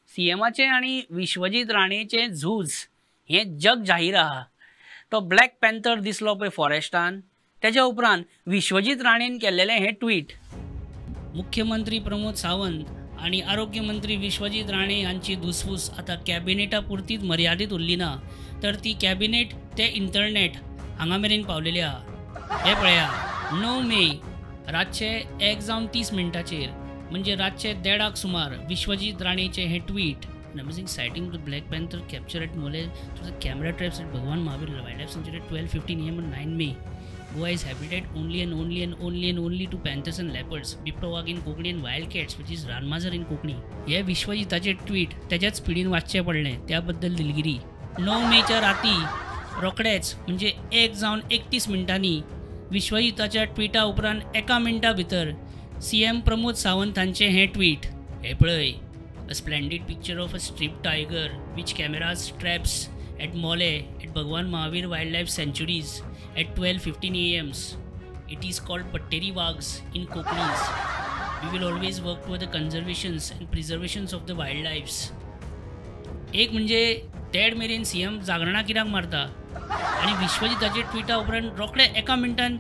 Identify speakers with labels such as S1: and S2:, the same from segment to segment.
S1: सीएमाचें आनी विश्वजीत राणेचें झूज हें जग जाहीर आहा. तो ब्लॅक पॅन्थर दिसलो पळय फॉरेस्टान, तेज्या उपरांत विश्वजीत राणेन केल्लेलें हें ट्वीट. मुख्यमंत्री प्रमोद सावंत आनी आरोग्य मंत्री विश्वजीत राणे हांची धुसफूस आतां कॅबिनेटा पुरतीच मर्यादीत उरली ना, तर ती कॅबिनेट ते इंटरनेट हांगा मेरेन पावलेली आहा. हें पळया, 9 मे रातचे 1:30 म्हणजे रातचे 1:30 सुमार विश्वजीत राणेचें हें tweet. An amazing sighting of the black panther captured at Mollem through the camera traps at Bhagwan Mahavir Wildlife Sanctuary at 12:15 AM on 9 May. Goa is habitat only and only and only and only to panthers and leopards, बिबटो वाग in Konkani and wild cats, which is रानमाजर in Konkani. हे विश्वजिताचे tweet त्याच्याच स्पिडीन वाचचें पडलें, त्याबद्दल दिलगिरी. 9 मेच्या राती रोखडेच म्हणजे 1:31 विश्वजिताच्या ट्विटा उपरांत 1 मिनटा भितर सीएम प्रमोद सावंत हांचें हें ट्वीट. हे पळय, a splendid picture of a striped tiger which cameras traps at Mollem at Bhagwan Mahavir Wildlife Sanctuaries at 12:15 AM. It is called Patteri Wags in Konkani. We will always work toward the conservations and preservations of the wildlifes. एक म्हणजे 1:30 मेरेन CM जागरणां कित्याक मारता आनी विश्वजिताचे ट्विटा उपरांत रोखडे 1 मिनटान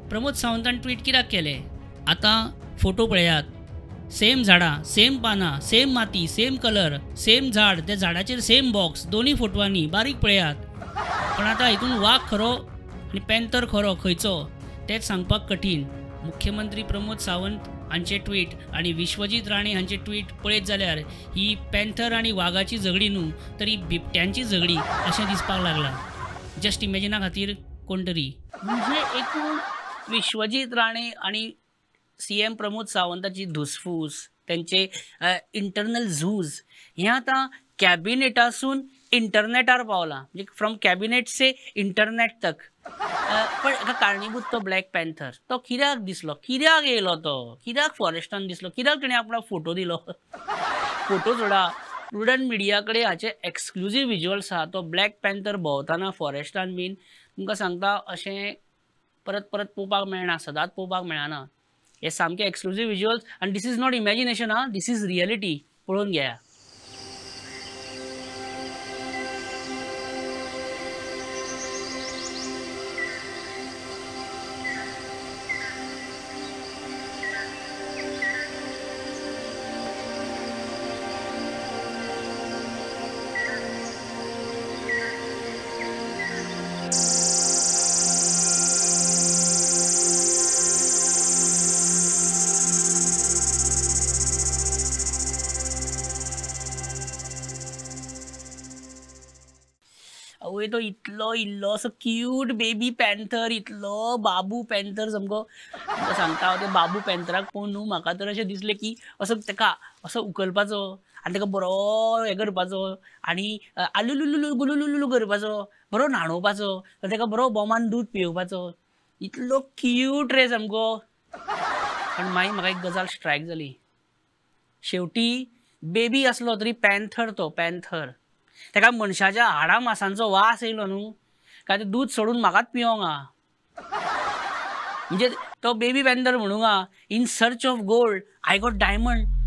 S1: प्रमोद सावंतान ट्वीट कित्याक केलें? आतां फोटो पळयात, सेम झाडां, सेम पानां, सेम माती, सेम कलर, सेम झाड, त्या झाडाचेर सेम बॉक्स, दोन्ही फोटवांनी बारीक पळयात. पण आतां हितून वाग खरो आनी पॅन्थर खरो खंयचो तेंच सांगपाक कठीण. मुख्यमंत्री प्रमोद सावंत हांचे ट्वीट आनी विश्वजीत राणे हांचे ट्वीट पळयत जाल्यार ही पॅन्थर आनी वागाची झगडी न्हू तर ही बिबट्यांची झगडी अशें दिसपाक लागलां. जस्ट इमेजिना खातीर कोण तरी म्हणजे एकूण विश्वजीत राणे आनी सीएम प्रमोद सावंताची धुसफूस, त्यांचे इंटरनल झूज हें आतां कॅबिनेटासून इंटरनेटार पावलां, म्हणजे फ्रॉम कॅबिनेट से इंटरनेट तक. पण एका कारणीभूत तो ब्लॅक पॅन्थर तो कित्याक दिसलो, कित्याक येयलो, तो कित्याक फॉरेस्टान दिसलो, कित्याक तेणें आपलो फोटो दिलो? फोटो सोडा, प्रुडंट मिडिया कडेन हाचे एक्सक्लुजीव विज्युअल्स आहा. तो ब्लॅक पॅन्थर भोंवतना फॉरेस्टान बीन तुमकां सांगता अशें परत परत पळोवपाक मेळना, सदांच पळोवपाक मेळना. हे सामके एक्सक्लुजीव विज्युअल्स आनी this is not imagination आं, this is reality. पळोवन घेया. आवय, तो इतलो इल्लो असो क्यूट बेबी पॅन्थर, इतलो बाबू पॅन्थर सामको सांगता हांव, ते बाबू पॅन्थराक पळोवन न्हू म्हाका तर अशें दिसलें की असो तेका असो उखलपाचो आनी तेका बरो हें करपाचो आनी आलुलुलु गुलुलुलु करपाचो, बरो न्हाणोवपाचो, तेका बरो बोमान दूद पियोवपाचो. इतलो क्यूट रे सामको. पण मागीर म्हाका एक गजाल स्ट्रायक जाली, शेवटी बेबी आसलो तरी पॅन्थर तो पॅन्थर, तेका मनशाच्या हाडा मासांचो वास येयलो न्हू काय ते दूद सोडून म्हाकाच पिवोंक आहा. म्हणजे तो बेबी पॅन्थर म्हणूंक आहा, in search of gold I got diamond.